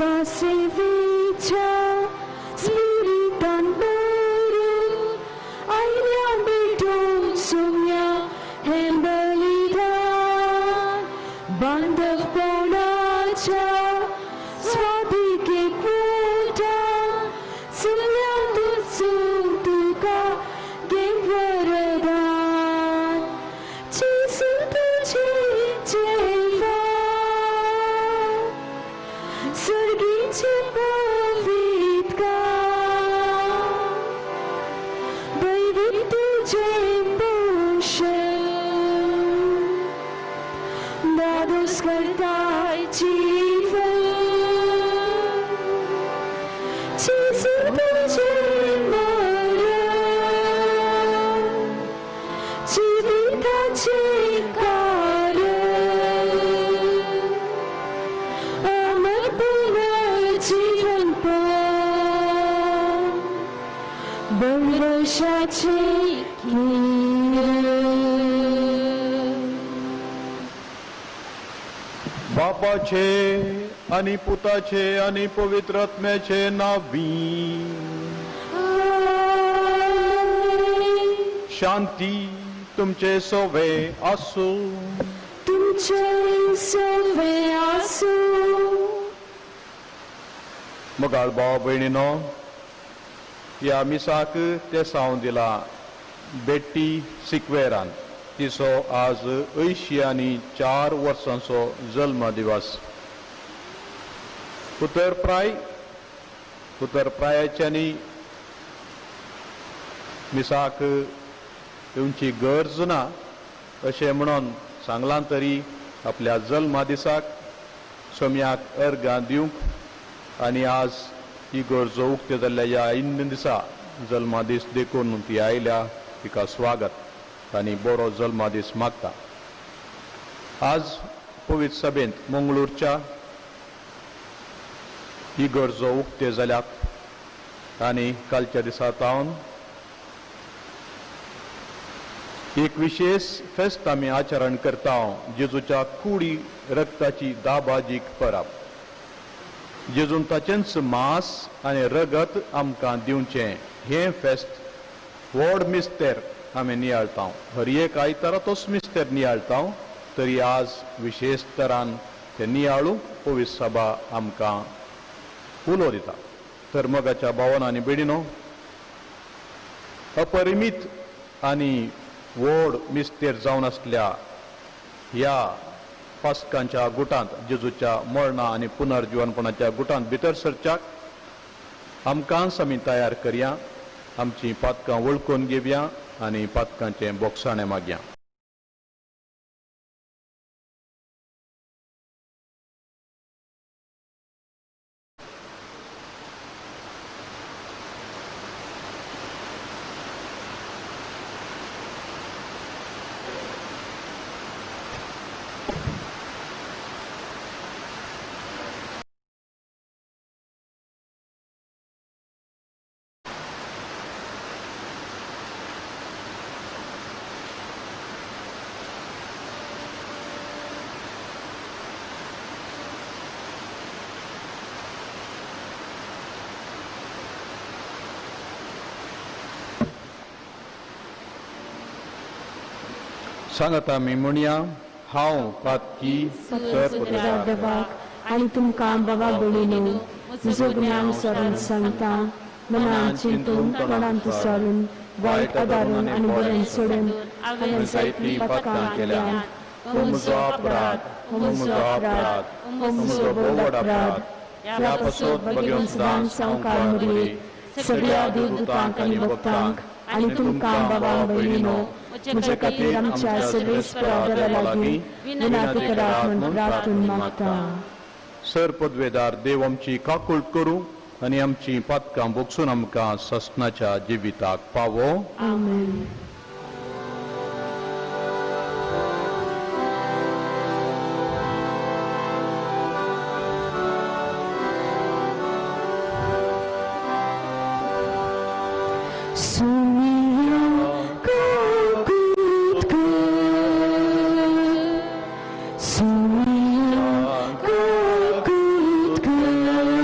तुका सेवेच्या स्पिरितान भरून आयल्या भेटूंक सोम्या हें बलिदान बांधवपणाच्या स्वादिके पोटा सुम्या तुजून तुका घे वरदान जेजू तुजें जेवण सर्गीचें पवित्र दैवीक तुजें पोशण दादोस करताय जीवन जेजू तुजें मरण जिविताचें कारण अमर पुनर्जीवनपण बळवशाचें किरण. बापाचे आनी पुताचे आनी पवित्र आत्म्याचे नांवी शांती तुमचे सोवे आसूं. तुमचे सोवे आसूं. मोगाळ भाव भयणीनो, ह्या मिसाक तेसांव दिला बेट्टी सिक्वेरान. तिचो आज 84 आनी 4 वर्सांचो जल्म दिवस. उतर प्रायाच्यांनी मिसाक येवची गरज ना अशें म्हणून सांगलां तरी आपल्या जल्मा दिसाक सोम्याक अर्गां दिवंक आनी आज ही गरजो उक्त्यो जाल्ल्या ह्या इन दिसा जल्मा दीस देखून ती आयल्या, तिका स्वागत आनी बरो जल्मा दीस मागता. आज पवित्र सभेंत मंगळूरच्या ही गरजो उक्त्यो जाल्यात आनी कालच्या दिसा तावन एक विशेष फेस्त आमी आचरण करता, जेजूच्या कुडी रक्ताची दाबाजीक परब. जेजून ताचेंच मांस आनी रगत आमकां दिवचें हें फेस्त व्हड मिस्तेर आमी नियाळता. हर एक आयतारा तोच मिस्तेर नियाळता, तरी आज विशेष तरान ते नियाळू पवित्र सभा आमकां उलो दिता. तर मोगाच्या भावान आनी भयणीनो, अपरिमीत आनी व्हड मिस्तेर जावन आसल्या ह्या पास्कांच्या गुटांत, जेजूच्या मरणा आनी पुनर्जिवनपणाच्या गुटांत भितर सरच्याक आमकांच आमी तयार करया. आमची पातकां वळखून घेवया आनी पातकांचें बोगसाणें मागया. सांगता आमी म्हणया, हांव पातकी सर देवाक आनी तुमकां बाबा भयणीनो म्हजो गुन्यांव सरून सांगता, मनान चिंतून तोंडान सरून वायट आदारून आनी बरें सोडून हांवें जायतीं पातकां केल्यांत. हो म्हजो अपराध, हो म्हजो अपराध, हो म्हजो भोव अपराध. ह्या पासत भगवंत सदांच सावकार मुरयेक सगळ्या देवदूतांक आनी भक्तांक आनी तुमकां बाबा भयणीनो म्हज्या खातीर आमच्या सगळेच देवा लागीं विनंती करात म्हूण प्रार्थून मागता. सर पदवेदार देव आमची काकूळ करूं आनी आमची पातकां बोगसून आमकां ससनाच्या जिविताक पावो. आमेन. Sumiya kakut kar,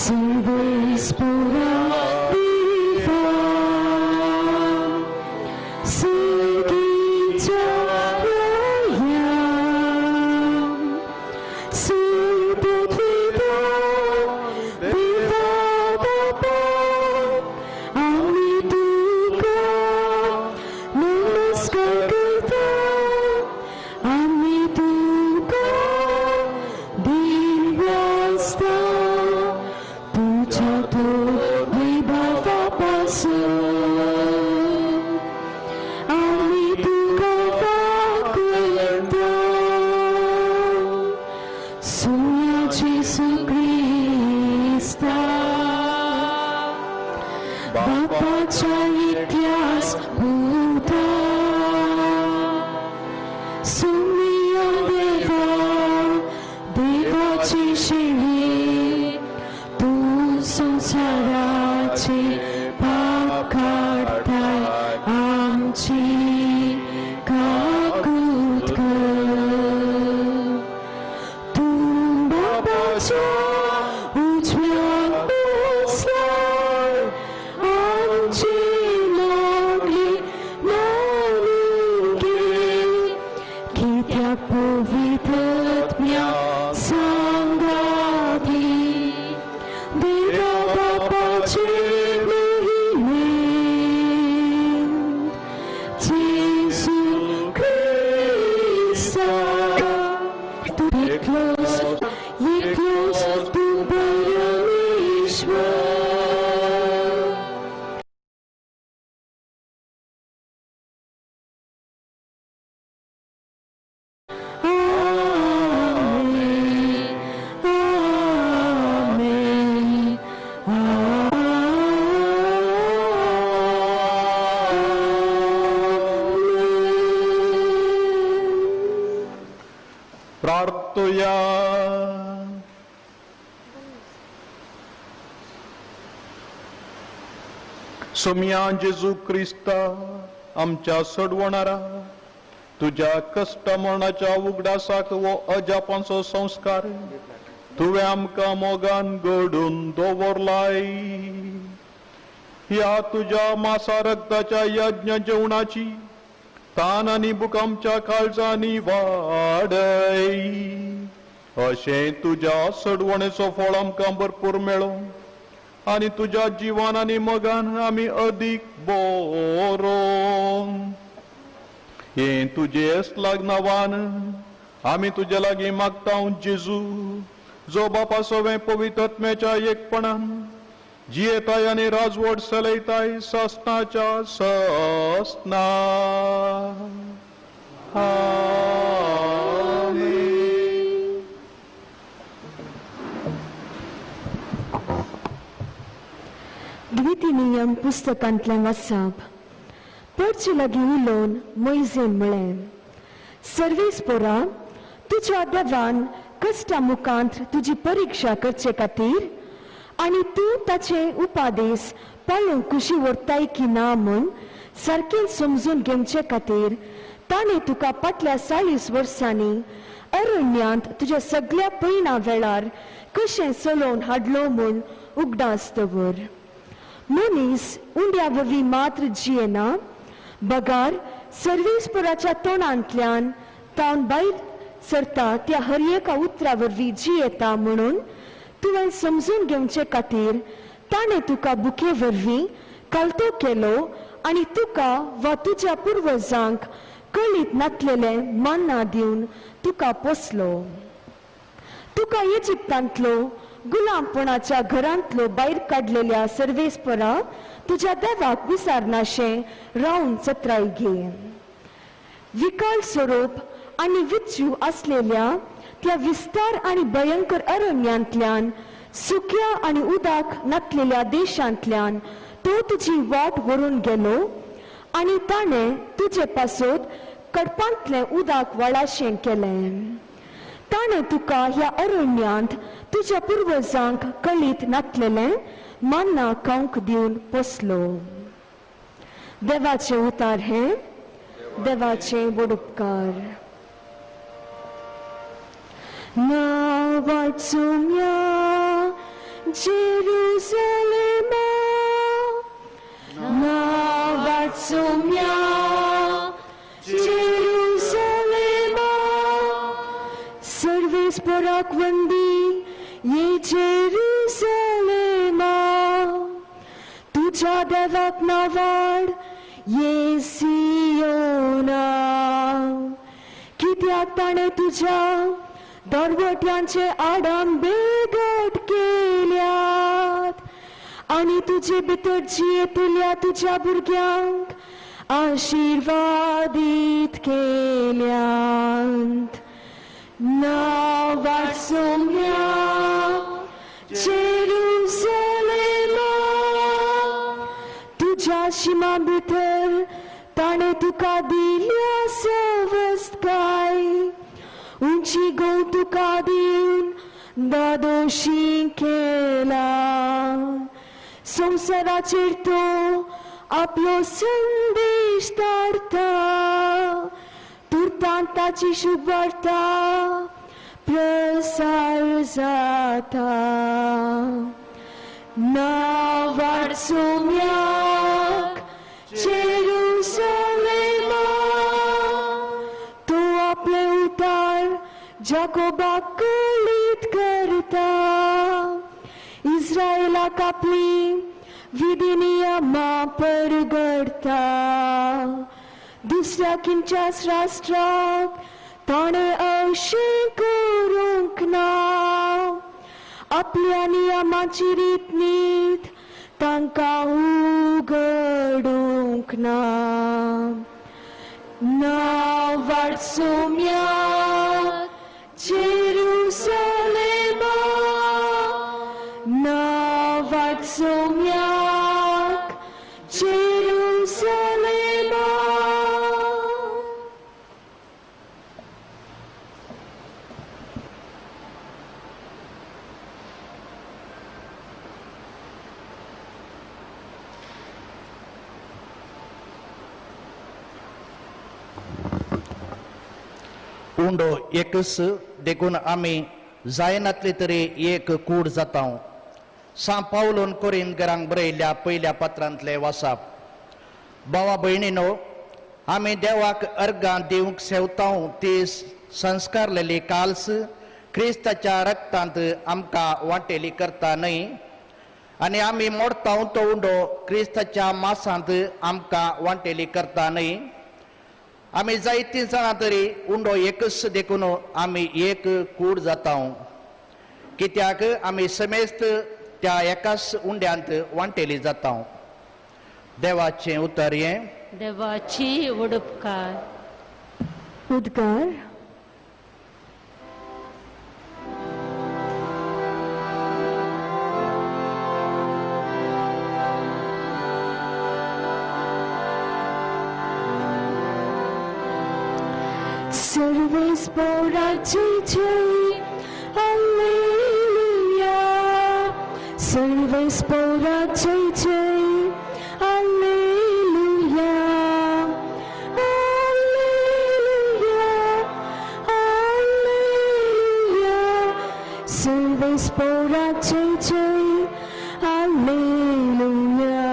सर्वेस्पोरा देवा सर्गीच्या राया सर्वत्विता देवा बापा आमी तुका नमस्कार करता आमी तुका दिन वाजता तुझ्या तो वैभवापासून आमी तुका वाकयता सुया जेजू क्रिस्ता बापाच्या इतिहास भूता सुमिया देवा देवाची शिळी तूं संवसाराचे पाप काडटाय आमची काकूत कर तूं बापाच्या उजव्याक बसलाय आमची मागणी मानून घे कित्याक पवित्रत्म्या सांगाती देवा बापाचे महिमेंत जेजू क्रिस्ता तूं एकलोच एकलोच तूं परमेश्वर. Amen. Amen. Amen. प्रार्थुया. सोम्या जेजू क्रिस्ता आमच्या सोडवणारा तुज्या कश्ट मरणाच्या उगडासाक वो अजापांचो संस्कार तुवें आमकां मोगान घडून दवरलाय. ह्या तुज्या मासा रक्ताच्या यज्ञ जेवणाची तान आनी भूक आमच्या काळजांनी वाडय अशें तुज्या सडवणेचो फळ आमकां भरपूर मेळो आनी तुज्या जिवान आनी मोगान आमी अदीक बरो. हें तुजेच लागनावान आमी तुजे लागीं मागता जेजू जो बापा सवें पवित्रत्म्याच्या एकपणान जियेताय आनी राजवट चलयताय सासणाच्या सासणा. आमेन. द्वितीय नियम पुस्तकांतलें वाचप. पडचे लागीं उलोवन मोयजेन म्हळें, सर्वेस्पोरा तुज्या देवान कश्टा मुखांत तुजी परिक्षा करचे खातीर आनी तूं ताचे उपादेश पाळूंक कुशी व्हरताय की ना म्हूण सारकें समजून घेवचे खातीर ताणें तुका फाटल्या 40 वर्सांनी अरण्यांत तुज्या सगळ्या पयणा वेळार कशें चलोवन हाडलो म्हूण उगडास दवर. मनीस उंड्या वरवीं मात्र जियेना बगार सर्वेस्पोराच्या तोंडांतल्यान तावन भायर सरता त्या हर एका उतरा वरवीं जियेता म्हणून तुवें समजून घेवचे खातीर ताणें तुका बुके वरवीं कालतो केलो आनी तुका वा तुज्या पुर्वजांक कळीत नातलेलें मान्ना दिवन तुका पोसलो. तुका इजिप्तांतलो गुलामपणाच्या घरांतलो भायर काडलेल्या सर्वेस्परा तुज्या देवाक विसारनाशें रावन चत्राय घे. विकाल स्वरूप आनी विच्चू आसलेल्या त्या विस्तार आनी भयंकर अरण्यांतल्यान सुक्या आनी उदक नातलेल्या देशांतल्यान तो तुजी वाट व्हरून गेलो आनी ताणें तुजे पासत कडपांतलें उदक वाळाशें केलें. ताणें तुका ह्या अरण्यांत तुज्या पुर्वजांक कळीत नातलेलें मान्ना खावंक दिवन पोसलो. देवाचें उतार हें देवाचें व्हड उपकार. नांवाचुम्या जेरुसलेमा देवाक वंदी ये जेरुसलेमा, तुझ्या देवाक नावाड ये सियोना. कित्याक ताणें तुज्या दरवट्यांचे आडाम बेगट केल्यात आनी तुजे भितर जियेतल्या तुज्या भुरग्यांक आशिर्वादीत केल्यात. नांवार सोम्या जेरुसलेमा, तुज्या शिमा भितर ताणें तुका दिल्या सवस्तकाय, उंची गोव तुका दिवन दादोशी केला. संवसाराचेर तो आपलो संदेश धाडटा, तुर्तान ताची शुभवार्ता प्रसार जाता. नांवार सोम्याक जेरुसलेमा, तो आपले उतार जाकोबाक कळीत करता, इस्रायलाक आपली विधी नियमां परगडता. दुसऱ्या किंच्याच राष्ट्राक ताणें अशें करूंक ना, आपल्या नियमाची रीत नीत तांकां उगडूंक ना. नांवार सोम्याक जेरुसलेमा, नांवार सोम्याक जेरुसलेमा. उंडो एकच देखून आमी जायनातली तरी एक कूड जाता. सां पावलोन कोरीन घरांक बरयल्ल्या पयल्या पत्रांतले वासाप. भावा भयणीनो, आमी देवाक अर्गां दिवंक सेवतां ती संस्कारलेली काल्स क्रिस्ताच्या रक्तांत आमकां वांटेली करता न्हय, आनी आमी मोडता तो उंडो क्रिस्ताच्या मासांत आमकां वांटेली करता न्हय. आमी जायतीं जाणां तरी उंडो एकच देखून आमी एक कूड जाता, कित्याक आमी समेस्त त्या एकाच उंड्यांत वांटेली जाता. देवाचें उतर हें. देवाची उडपकार. उद्गार. सर्वेस पोराची जय हालेलुया, सर्वेस पोराची जय हालेलुया, हालेलुया, हालेलुया, सर्वेस पोराची जय हालेलुया.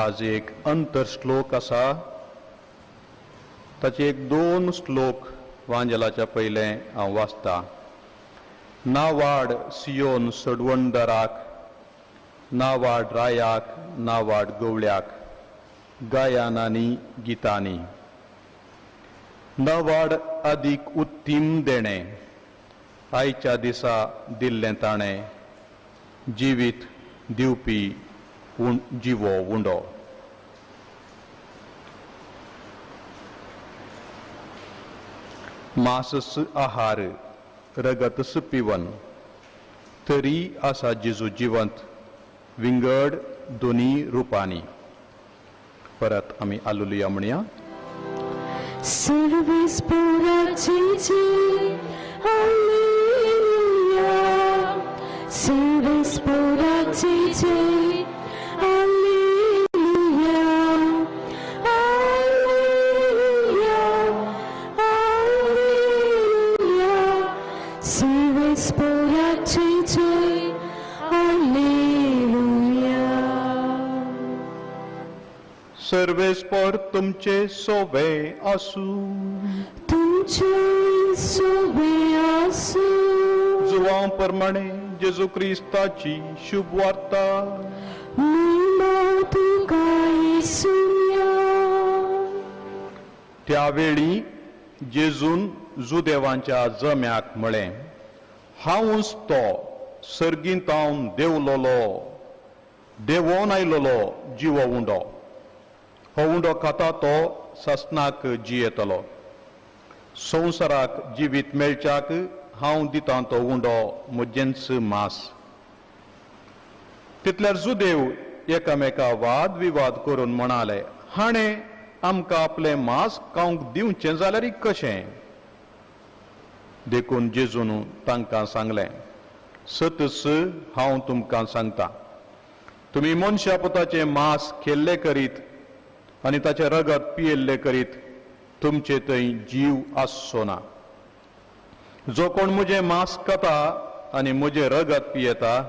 आज एक अंतर श्लोक आसा, ताचे एक दोन श्लोक वांजेलाच्या पयलें हांव वाचता. नावाड सियोन सडवणदाराक, नावाड रायाक, नावाड गवळ्याक, गायनांनी गितांनी. नावाड आदीक उत्तीम देणें, आयच्या दिसा दिल्लें ताणें, जिवीत दिवपी जिवो उंडो. मासस आहार रगतस पिवन तरी आसा जेजू जिवंत विंगड दोनी रुपांनी. परत आमी आलुलुया म्हणया. सर्वेस्पोराची जय हालेलुया, सर्वेस्पोराची जय हालेलुया, हालेलुया, हालेलुया, सर्वेस्पोराची जय हालेलुया. सर्वेस्पोर तुमचे सोबे आसू, तुमचे सोबे आसू. जुवां प्रमाणे जेजू क्रिस्ताची शुभ वार्ता. महिमा तुका येसूया. त्यावेळी जेजून जुदेवांच्या जम्याक म्हळें, हांवूच तो सर्गींतावन देंवलोलो देंवोन आयलोलो जिवो उंडो. हो उंडो खाता तो सासणाक जियेतलो. संवसाराक जिवीत मेळच्याक हांव दितां तो उंडो म्हजेंच मास. तितल्यार जुदेव एकामेका वाद विवाद करून म्हणाले, हाणें आमकां आपलें मास खावंक दिवचें जाल्यार कशें? देखून जेजून तांकां सांगलें, सतच हांव तुमकां सांगता, तुमी मनशा पुताचें मास खेल्ले करीत आनी ताचें रगत पियेल्ले करीत तुमचे थंय जीव आसचो ना. जो कोण म्हजें मास खाता आनी म्हजें रगत पियेता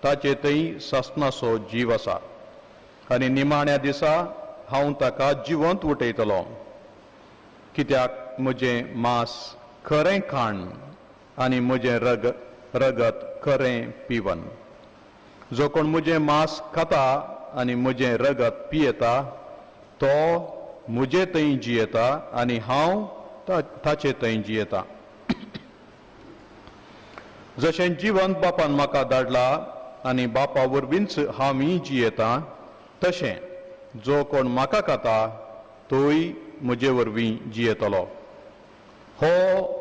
ताचे थंय सासणाचो जीव आसा आनी निमाण्या दिसा हांव ताका जिवंत उठयतलो. कित्याक म्हजें मास खरें खाण आनी म्हजें रगत खरें पिवन. जो कोण म्हजें मास खाता आनी म्हजें रगत पियेता तो म्हजे थंय जियेता आनी हांव ताचे थंय जियेता. जशें जिवंत बापान म्हाका धाडला आनी बापा वरवींच हांवूय जियेता, तशें जो कोण म्हाका खाता तोय म्हजे वरवीं जियेतलो. हो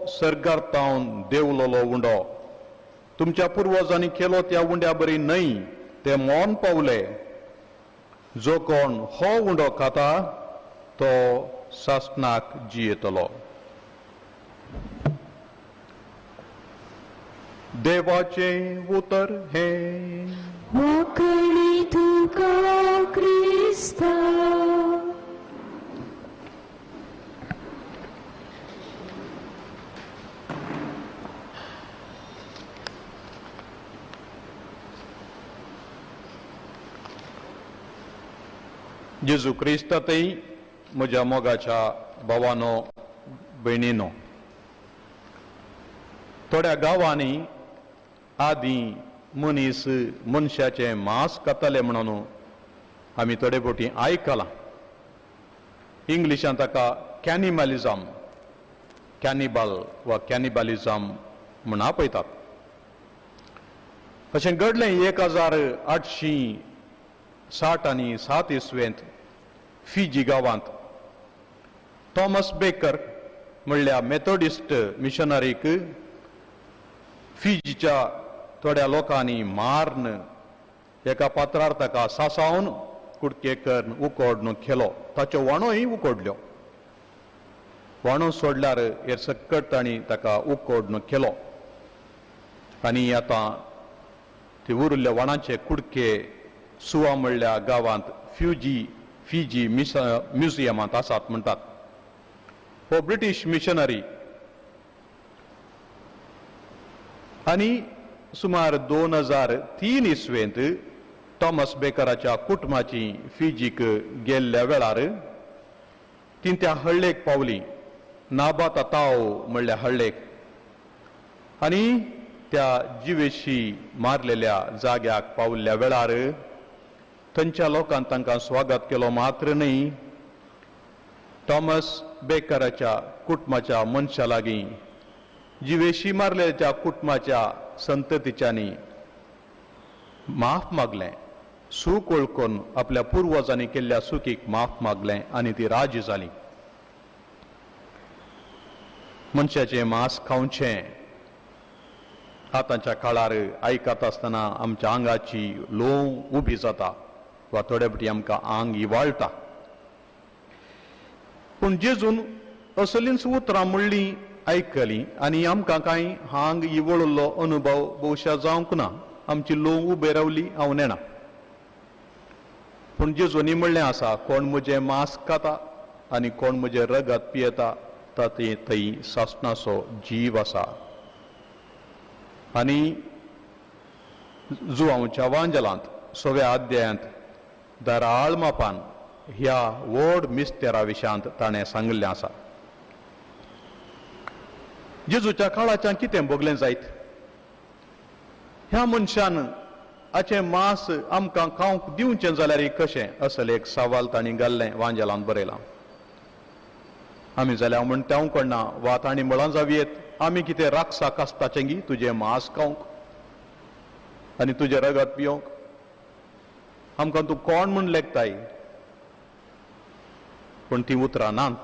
सर्गार तावन देंवलोलो उंडो तुमच्या पुर्वजांनी केलो त्या उंड्या बरी न्हय, ते मौन पावले. जो कोण हो उंडो खाता तो सासणाक जियेतलो. देवाचें उतर हें. वाकणी तुका क्रिस्ता. जेजू क्रिस्तातय म्हज्या मोगाच्या भावानो भयणीनो, थोड्या गांवांनी आदीं मनीस मनशाचें मांस खाताले म्हणून आमी थोडे फावटी आयकलां. इंग्लिशांत ताका कॅनिमलिझम, कॅनिबल वा कॅनिबलिझम म्हूण आपयतात. अशें घडलें 1860 आनी 7 इसवेंत फिजी गांवांत थॉमस बेकर म्हणल्या मेथोडिस्ट मिशनरीक फिजीच्या थोड्या लोकांनी मारून एका पात्रार ताका सासावन कुडके करून उकोडून केलो. ताच्यो वाणोय उकोडल्यो. वाणो सोडल्यार हेर सकट तांणी ताका उकोडून केलो आनी आतां ते उरिल्ल्या वाणाचे कुडके सुवा म्हणल्या गांवांत फिजी म्युझियमांत आसात म्हणटात. हो ब्रिटीश मिशनरी आनी सुमार 2003 इसवेंत थॉमस बेकराच्या कुटुंबाची फिजीक गेल्ल्या वेळार ती त्या हळ्ळेक पावली, नाबाताताव म्हणल्या हळ्ळेक, आनी त्या जिवेशी मारलेल्या जाग्याक पावल्ल्या वेळार थंयच्या लोकान तांकां स्वागत केलो मात्र न्हय, थॉमस बेकराच्या कुटुंबाच्या मनशा लागीं जिवेशी मारलेल्या कुटुंबाच्या संततीच्यांनी माफ मागलें, सूख वळखून आपल्या पुर्वजांनी केल्ल्या सुखीक माफ मागलें आनी ती राजी जाली. मनशाचें मांस खावचें आतांच्या काळार आयकता आसतना आमच्या आंगाची लोंव उबी जाता वा थोडे फावटी आमकां आंग इवाळटा. पूण जेजून असलींच उतरां म्हणलीं आयकलीं आनी आमकां कांय हांग इवळिल्लो अनुभव भोवशा जावंक ना, आमची लोंव उबे रावली हांव नेणा. पूण जेजूनी म्हणलें आसा, कोण म्हजें मांस खाता आनी कोण म्हजें रगत पियेता तातूंत थंय सासणाचो जीव आसा. आनी जुवांवच्या वांजलांत सव्या अध्यायांत दराळ मापान ह्या व्हड मिस्तेरा विशयांत ताणें सांगिल्लें आसा. जेजूच्या काळाच्यान कितें भोगलें जायत? ह्या मनशान हाचें मांस आमकां खावंक दिवचें जाल्यार कशें असलें एक सवाल तांणी घाल्लें वांजेलांत बरयलां. आमी जाल्यार म्हणटा हांव कोणा वा तांणी म्हळां जावयेत, आमी कितें राक्षसाक आसताचें गी तुजें मांस खावंक आनी तुजें रगत पिवंक? आमकां तूं कोण म्हूण लेखताय? पूण ती उतरां नात.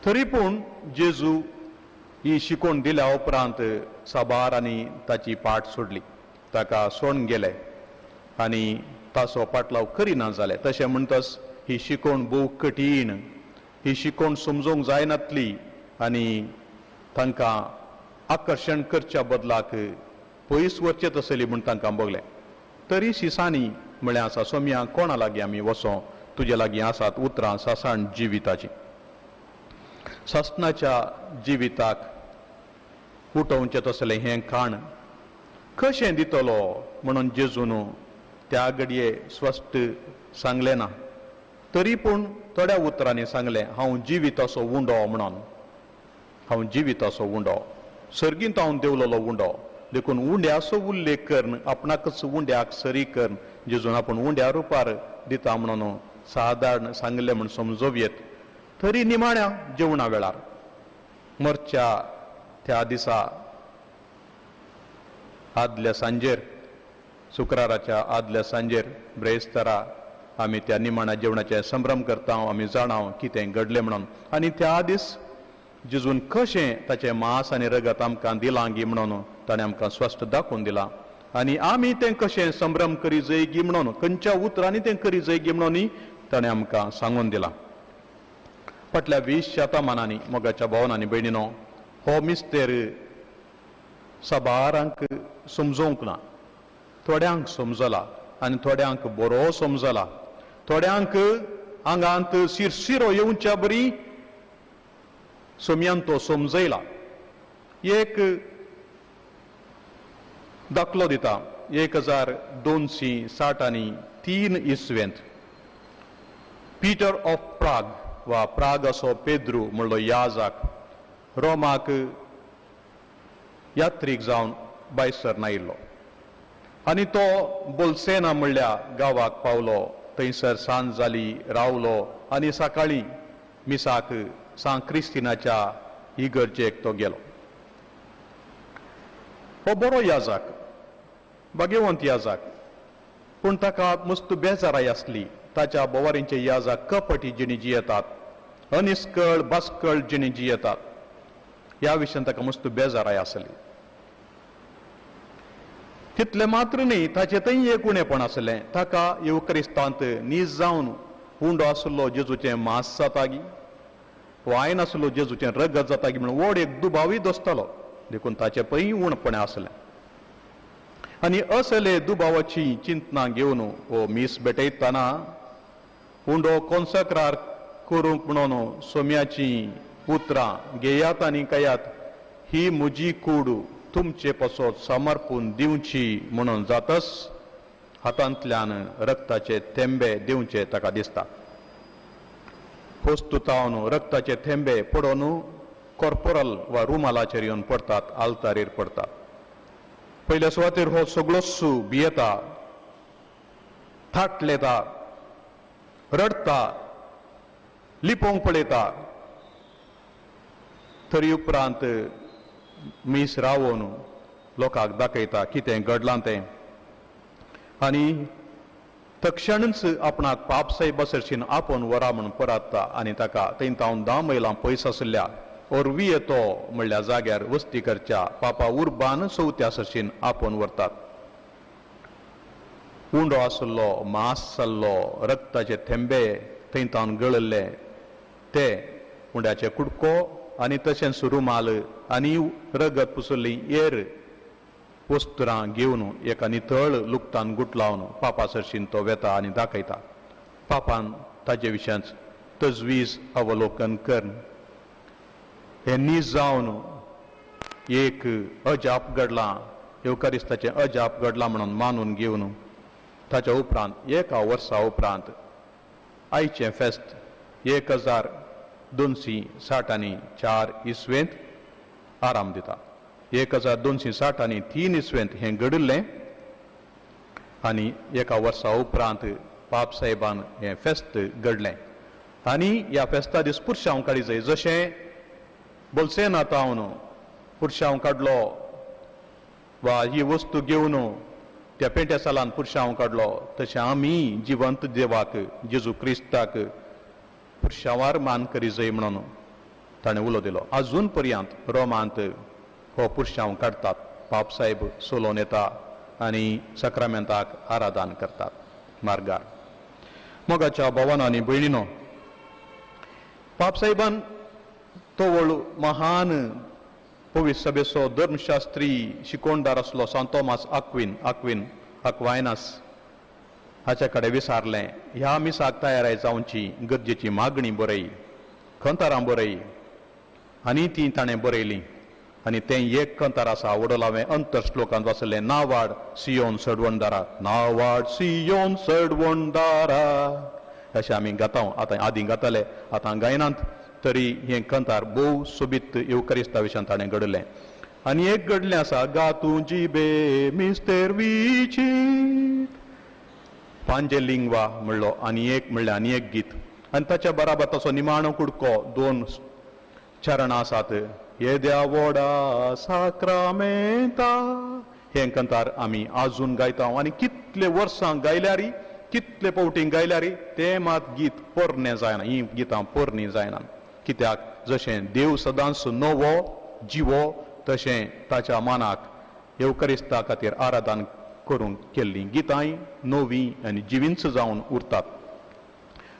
तरी पूण जेजू ही शिकोवण दिल्या उपरांत साबार आनी ताची पाट सोडली, ताका सोडून गेले आनी ताचो पाटलाव करिना जाले. तशें म्हणटच ही शिकोवण भोव कठीण, ही शिकोवण समजूंक जायनातली आनी तांकां आकर्शण करच्या बदलाक पयस वचचें तसली म्हूण तांकां भोगलें. तरी शिसांनी म्हळें आसा, सोम्या कोणा लागीं आमी वचों? तुजे लागीं आसात उतरां सासाण जिविताचीं. सासणाच्या जिविताक उठोवचें तसलें हें खाण कशें दितलो म्हणून जेजून त्या घडये स्पश्ट सांगलें ना, तरी पूण थोड्या उतरांनी सांगलें, हांव जिविताचो उंडो म्हणून. हांव जिविताचो उंडो, सर्गींत हांव देंवलेलो उंडो. देखून उंड्याचो उल्लेख करून आपणाकच उंड्याक सरी करून जेजून आपूण उंड्या रुपार दिता म्हणून सादारण सांगलें म्हूण समजोवयेत. तरी निमाण्या जेवणा वेळार मरच्या त्या दिसा आदल्या सांजेर, शुक्राराच्या आदल्या सांजेर ब्रेस्तरा आमी त्या निमाण्या जेवणाचे संभ्रम करता. आमी जाणा कितें घडलें म्हणून आनी त्या दीस जेजून कशें ताचें मांस आनी रगत आमकां दिलां गी म्हणून ताणें आमकां स्पश्ट दाखोवन दिलां आनी आमी तें कशें संभ्रम करी जय गी म्हणून, खंयच्या उतरांनी तें करी जय गी म्हणून ताणें आमकां सांगून दिलां. फाटल्या 20 शतमानांनी मोगाच्या भावन आनी भयणीनो हो मिस्तेर साबारांक समजोवंक ना, थोड्यांक समजला आनी थोड्यांक बरो समजला. थोड्यांक आंगांत शिरशिरो येवच्या बरी सोम्यान तो समजयला. एक दाखलो दिता, 1263 इसवेंत पीटर ऑफ प्राग वा प्राग असो पेद्रू म्हणलो याजाक रोमाक यात्रीक जावन बायसर नायिल्लो आनी तो बोलसेना म्हणल्या गांवाक पावलो. थंयसर सांज जाली, रावलो आनी सकाळीं मिसाक सांत क्रिस्तिनाच्या इगर्जेक तो गेलो. हो बरो याजाक, भाग्यवंत याजाक, पूण ताका मस्त बेजाराय आसली. ताच्या बोवारींचे याजाक कपटी जिणी जियेतात, अनिस्कळ बास्कळ जिणी जियेतात, ह्या विशयान ताका मस्त बेजाराय आसली. तितलें मात्र न्ही, ताचें थंय एक उणेपण आसलें. ताका येवक्रिस्तांत नीज जावन उंडो आसलो जेजूचें मांस जाता गी, वायन आसलो जेजूचें रगत जाता गी म्हणून व्हड एक दुबावूय दोसतालो. देखून ताचें पय उणपणें आसलें आनी असले दुबावाची चिंतना घेवन हो मीस भेटयतना उंडो कोन्सक्रार करूंक म्हणून सोम्याचीं उतरां घेयात आनी कयात, ही म्हजी कूड तुमचे पासत समर्पून दिवची म्हणून जातच हातांतल्यान रक्ताचे थेंबे दिवचे ताका दिसता. पोस्तुतावन रक्ताचे थेंबे पडोवन कॉर्पोरल वा रुमालाचेर येवन पडटात, आल्तारीर पडटात. पयल्या सुवातेर हो सगळोच भियेता, थाटलेता, रडटा, लिपोवंक पळयता. तरी उपरांत मीस रावोन लोकांक दाखयता कितें घडलां तें आनी तक्षणच आपणाक पापसाहेबा सरशीन आपोवन वरा म्हूण परातता आनी ताका थंय तावन 10 मैलां पयस आशिल्ल्या ओर्वियेतो म्हणल्या जाग्यार वस्ती करच्या पापा उर्बान चवथ्या सरशीन आपोवन व्हरतात. उंडो आसलो, मांस जाल्लो, रक्ताचे थेंबे थंय तावन गळिल्ले ते उंड्याचे कुडको आनी तशेंच रुमाल आनी रगत पुसल्ली एर वस्त्रां घेवन एका नितळ लुकतान गुटलावन पापा सरशीन तो वेता आनी दाखयता. पापान ताजे विशयांत तजवीज अवलोकन कर हे नीज जावन एक अजाप घडलां, येवकारिस्ताचें अजाप घडलां म्हणून मानून घेवन ताच्या उपरांत एका वर्सा उपरांत आयचें फेस्त 1264 इसवेंत आराम दिता. 1263 इसवेंत हें घडिल्लें आनी एका वर्सा उपरांत पाप साहेबान हें फेस्त घडलें. आनी ह्या फेस्ता दीस पुरशांव काडी जाय, जशें बोलसेना तावन पुरशांव काडलो वा ही वस्तू घेवन त्या पेंट्या सालान पुरशांव काडलो, तशें आमी जिवंत देवाक जेजू क्रिस्ताक पुरशांवार मान करी जाय म्हणून ताणें उलो दिलो. आजून पर्यंत रोमांत हो पुरशांव काडटात, पाप साहेब सोलोवन येता आनी साक्रामेंताक आराधन करतात मार्गार. मोगाच्या भावानो आनी भयणीनो, पाप साहेबान तोवळ महान पवित्र सभेचो धर्मशास्त्री शिकोणदार आसलो सांत तोमास आक्विन आक्विन अक्वायनास हाच्या कडेन विचारलें, ह्या मिसाक तयाराय जावची गरजेची मागणी बरय, खंतारां बरय, आनी ती ताणें बरयली. आनी तें एक कंतार आसा वडोल हांवें अंतर श्लोकांत वाचलें, नावाड सियोन सडवणदारा, नावाड सियोन सडवणदारा अशें आमी गाता. आतां आदीं गाताले, आतां गायनात, तरी हें कंतार भोव सोबीत येवकारिस्ता विशयान ताणें घडलें. आनी एक घडलें आसा, गा तुजी बे मिस्तेर विचीत पांजे लिंगवा म्हणलो आनी एक म्हणलें आनी एक गीत. आनी ताच्या बराबर तसो निमाणो कुडको दोन चरणां आसात, येद्या वोडा साक्रामेंता हें कंतार आमी आजून गायता. आनी कितले वर्सां गायल्यारी, कितले पावटी गायल्यारी तें मात गीत पोरणें जायना, हीं गितां पोरणी जायना. कित्याक जशें देव सदांच नवो जिवो तशें ताच्या मनाक येवकारिस्ता खातीर आराधन करूंक केल्लीं गितांय नवीं आनी जिवींच जावन उरतात.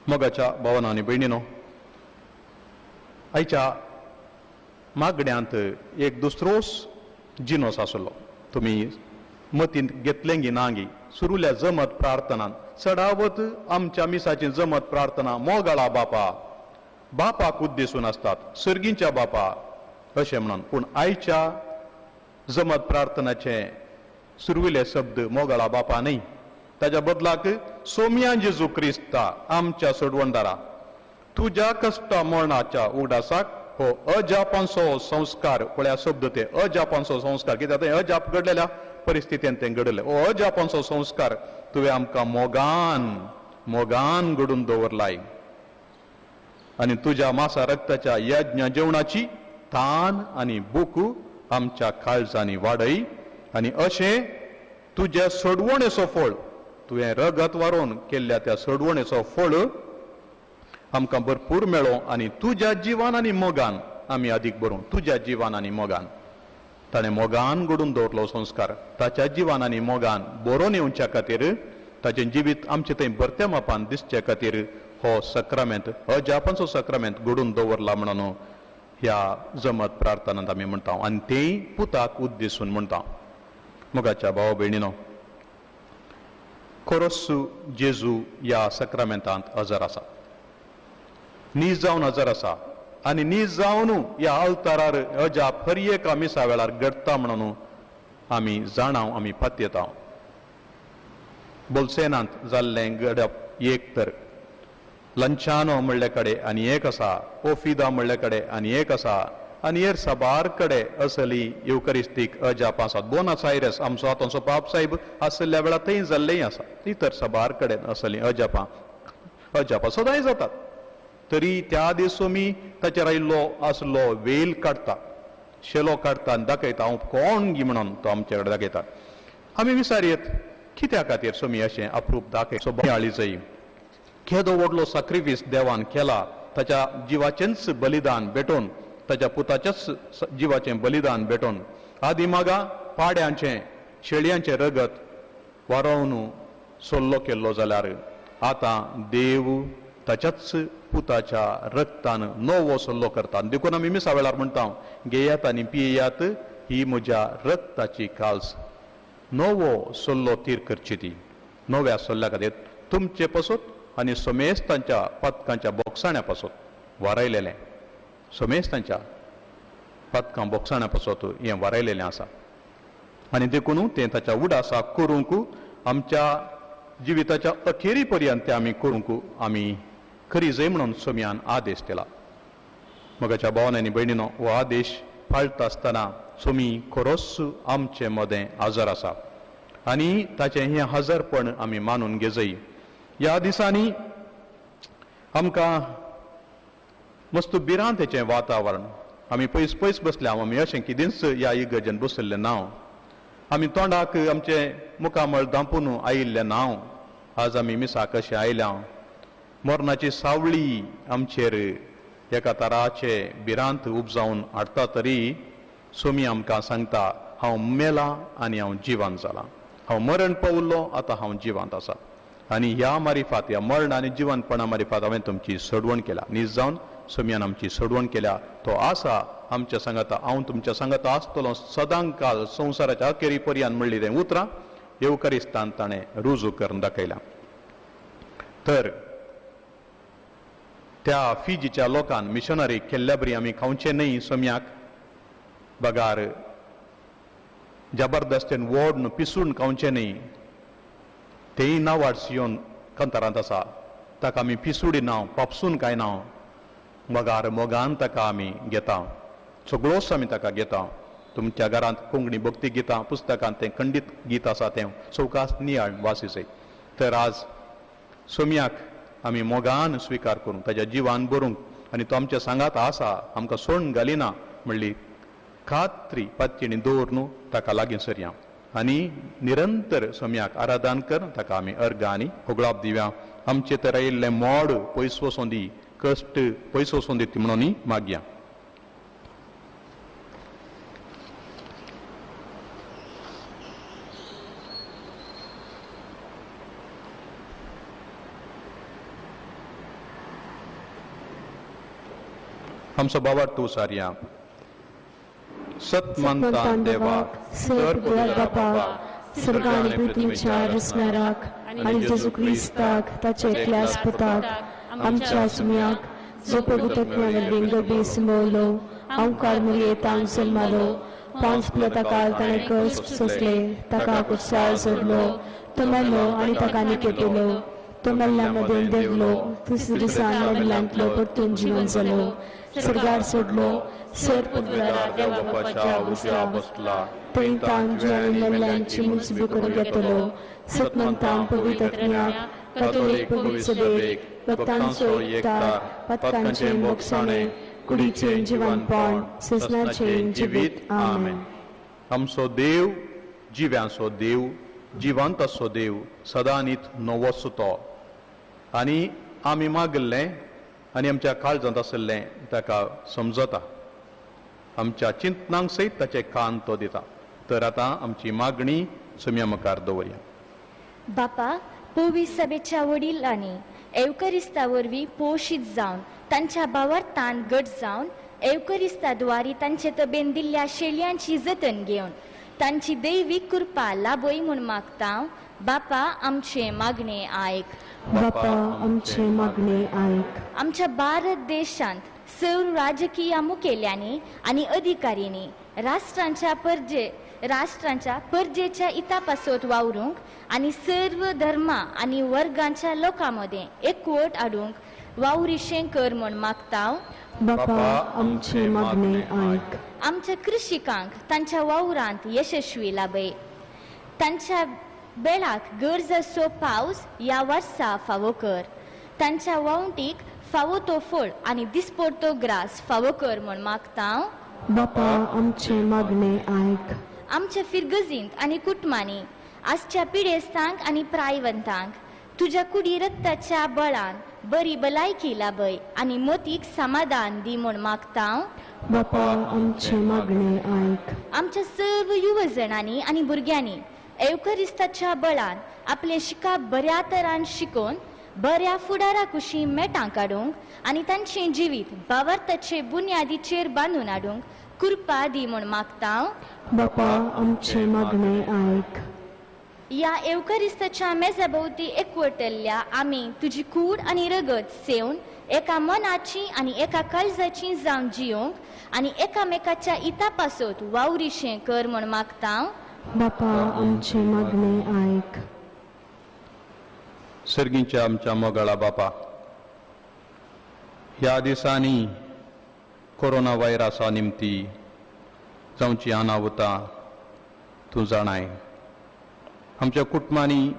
मोगाच्या भावानो आनी भयणीनो, आयच्या मागण्यांत एक दुसरोच जिनोस आसलो, तुमी मतींत घेतलें गी ना गी, सुरुल्या जमत प्रार्थनान चडावत आमच्या मिसाची जमत प्रार्थना मोगाळा बापा बापाक उद्देशून आसतात, सर्गींच्या बापा अशें म्हणून. पूण आयच्या जमत प्रार्थनाचे सुरविले शब्द मोगाळा बापा न्हय, ताच्या बदलाक सोम्या जेजू क्रिस्ता आमच्या सोडवणदारा तुज्या कश्टा मरणाच्या उगडासाक हो अजापांचो संस्कार. पळया शब्द ते अजापांचो संस्कार, कित्याक तें अजाप घडलेल्या परिस्थितीन तें घडलें. हो अजापांचो संस्कार तुवें आमकां मोगान मोगान घडून दवरलाय आनी तुज्या मासा रक्ताच्या यज्ञ जेवणाची तान आनी भूक आमच्या काळजांनी वाडय आनी अशें तुज्या सोडवणेचो फळ, तुवें रगत वारोवन केल्ल्या त्या सोडवणेचो फळ आमकां भरपूर मेळो आनी तुज्या जिवान आनी मोगान आमी अदीक बरोवं. तुज्या जिवान आनी मोगान ताणें मोगान घडून दवरलो संस्कार, ताच्या जिवान आनी मोगान बरोवन येवच्या खातीर, ताचें जिवीत आमचें थंय भरत्या मापान दिसचे खातीर हो सक्रामेंत अजापांचो सक्रामेंत घडून दवरला म्हणून ह्या जमत प्रार्थनांत आमी म्हणटा आनी तेंय पुताक उद्देशून म्हणटा. मोगाच्या भाव भयणीनो, खरोच जेजू ह्या सक्रामेंतांत हजर आसा, नीज जावन हजर आसा आनी नीज जावन ह्या अवतारार अजाप हर एका मिसा वेळार घडटा म्हणून आमी जाणाव, आमी पातयेता. बोलसेनांत जाल्लें घडप एक तर लंचानो म्हणले कडेन आनी एक आसा, ओफिदा म्हणले कडेन आनी एक आसा, आनी हेर साबार कडेन असली येवकरिस्तीक अजाप आसात. बोनास आयरस आमचो आतांचो पाप साहेब आसल्या वेळार थंय जाल्लेंय आसा. इतर साबार कडेन असली अजापां अजापां सदांय जातात. तरी त्या दीस मी ताचेर आयिल्लो आसलो वेल काडटा, शेलो काडटा आनी दाखयता हांव कोण गी म्हणून तो आमचे कडेन दाखयता. आमी विचारयेत कित्या खातीर सोमी अशें अप्रूप दाखय सो आळी जाय. केदो व्हडलो साक्रिफीस देवान केला, ताच्या जिवाचेंच बलिदान भेटोवन ताच्या पुताच्याच जिवाचें बलिदान भेटोवन. आदी मागा पाड्यांचें शेळयांचें रगत वारोवन सोल्लो केल्लो जाल्यार आतां देव ताच्याच पुताच्या रक्तान नवो सल्लो करता. देखून आमी मिसा वेळार म्हणटा, घेयात आनी पियेयात, ही म्हज्या रक्ताची काल्स, नवो सल्लो तीर करची ती नव्या सल्ल्या खातीर तुमचे पासत आनी समेस्तांच्या पदकांच्या बोगसाण्या पासत वारयलेलें, समेस्तांच्या पदकां बोगसाण्या पासत हें वारयलेलें आसा. आनी देखून तें ताच्या उडासा करूंक आमच्या जिविताच्या अखेरी पर्यंत तें आमी करूंक आमी खरी जय म्हणून सोम्यान आदेश दिला. मगाच्या भावान आनी भयणीनो, हो आदेश पाळटा आसतना सोमी खरोच आमचे मदें हजर आसा आनी ताचें हें हजरपण आमी मानून घेजय. ह्या दिसांनी आमकां मस्त भिरांतेचें वातावरण, आमी पयस पयस बसल्या, आमी अशें कितेंच ह्या इगर्जेन बसल्लें ना, आमी तोंडाक आमचें मुखामळ धांपून आयिल्लें ना. आज आमी मिसाक कशें आयल्या, मरणाची सावळी आमचेर एका तराचे भिरांत उपजावन हाडटा तरी सोमी आमकां सांगता, हांव मेला आनी हांव जिवान जालां, हांव मरण पावल्लो, आतां हांव जिवांत आसा. आनी ह्या मारिफात, ह्या मरण आनी जिवनपणा मारिफात हांवें तुमची सोडवण केल्या. नीज जावन सोमयान आमची सोडवण केल्या. तो आसा आमच्या सांगाता, हांव तुमच्या सांगाता आसतलो सदांकाल संवसाराच्या अखेरी पर्यंत म्हणली तें उतरां येवकारिस्तान ताणें रुजू करून दाखयला. तर त्या फिजीच्या लोकान मिशनरी केल्ल्या बरी आमी खावचें न्हय सोम्याक, बगार जबरदस्तेन वोडून पिसून खावचें न्हय. तेय नावाड सियोन कंतारांत आसा, ताका आमी पिसुडी ना, पापसून काय ना, बगार मोगान ताका आमी घेता, सगळोच आमी ताका घेता. तुमच्या घरांत कोंकणी भक्ती गितां पुस्तकांत तें खंडीत गीत आसा, तें सवकास नियाळ वासीचें. तर आज सोम्याक आमी मोगान स्विकार करूंक, ताच्या जिवान बरूंक आनी तो आमच्या सांगात आसा, आमकां सोडून घालिना म्हणली खात्री पातयेणी दवर ताका लागीं सरया आनी निरंतर सोम्याक आराधन कर, ताका आमी अर्घ आनी होगळाप दिव्या. आमचे तर आयिल्लें मोड पयस वचों दी, कश्ट पयस वचों दी म्हणून मागया. आमचो बाबा तूं सारया सतमंतान देवाक, सर बापाक, सर्ग आनी पृथ्वीच्या रचणाराक आनी जेजू क्रिस्ताक ताच्या एकल्याच पुताक आमच्या सुम्याक, जो पवित्र वरवीं गर्भे समवलो, अंकार मुरयेतान जल्मालो, पांच पिलाता ताणें कश्ट सोंसले, ताका कुर्सार सोडलो, तो मेलो आनी ताका निकेपिलो, तो मेल्ल्या मदें देंवलो, तिसऱ्या दिसा मेल्ल्यांतलो परतून जिवन जालो, सर्गार सोडलो, सर देवा उजव्या बसला, थंय तान जिवानी मेल्ल्यांची मुजबी करून घेतलो, सतमंतान पवित्र आत्म्याक, कॅथोलीक पवित्र सभेक, भक्तांचो एकतार, पथकांचें बोगसाणें, कुडीचें जिवनपण, ससनाचें जिवीत. आमेन. आमचो देव जिव्यांचो देव, जिवंताचो देव, सदांनीत नवोच तो. आनी आमी मागिल्लें आनी आमच्या काळजांत आशिल्लें ताका समजता, आमच्या चिंतनांक सयत ताचे कान तो दिता. तर आतां आमची मागणी सुम्या मुखार दवरया. बापा, पवित्र सभेच्या वडिलांनी एवकरिस्ता वरवीं पोशीत जावन तांच्या भावार्थान घट जावन एवकरिस्ता द्वारी तांचे तबेन दिल्ल्या शेळयांची जतन घेवन तांची दैवीक कृपा लाभय म्हूण मागता. बापा, आमचे मागणे आयक. बापा, आमचे मागणे आयक. आमच्या भारत देशांत सर्व राजकीय मुखेल्यांनी आनी अधिकाऱ्यांनी राष्ट्रांच्या परजेच्या हिता पासत वावरूंक आनी सर्व धर्मा आनी वर्गांच्या लोकां मदें एकवट हाडूंक वावरिशें कर म्हूण मागता. बापा, आमचे मागणे आयक. आमच्या कृषिकांक तांच्या वावरांत यशस्वी लाभय, तांच्या बेळाक गरज आसचो पावस ह्या वर्सा फावो कर, तांच्या वावटीक फावो तो फळ आनी दिसपडतो ग्रास फावो कर म्हूण मागता. बापा, आमचे मागणे आयक. आमच्या फिरगजींत आनी कुटुंबांनी आजच्या पिडेस्तांक आनी प्रायवंतांक तुज्या कुडी रक्ताच्या बळान बरी भलायकी लाभय आनी मोतीक समाधान दी म्हूण मागता. बापा आमचें मागणें आयक. आमच्या सर्व युवजणांनी आनी भुरग्यांनी एवकरिस्ताच्या बळान आपलें शिकप बऱ्या तरान शिकोवन बऱ्या फुडारा कुशी मेटां काडूंक आनी तांचें जिवीत भावार्थाचे बुन्यादीचेर बांदून हाडूंक कृपा दी म्हूण मागता. बापा आमचें मागणें आयक. ह्या एवकरिस्ताच्या मेजा भोंवती एकवटल्ल्या आमी तुजी कूड आनी रगत सेवन एका मनाची आनी एका काळजाची जावन जियोंक आनी एकामेकाच्या इता पासत वावरीशें कर म्हूण मागता. बापा आमचें मागणें आयक. सर्गीच्या आमच्या मोगाळा बापा, ह्या दिसांनी कोरोना व्हायरसा निमती जावची अनावता तूं जाणाय. आमच्या कुटुंबांनी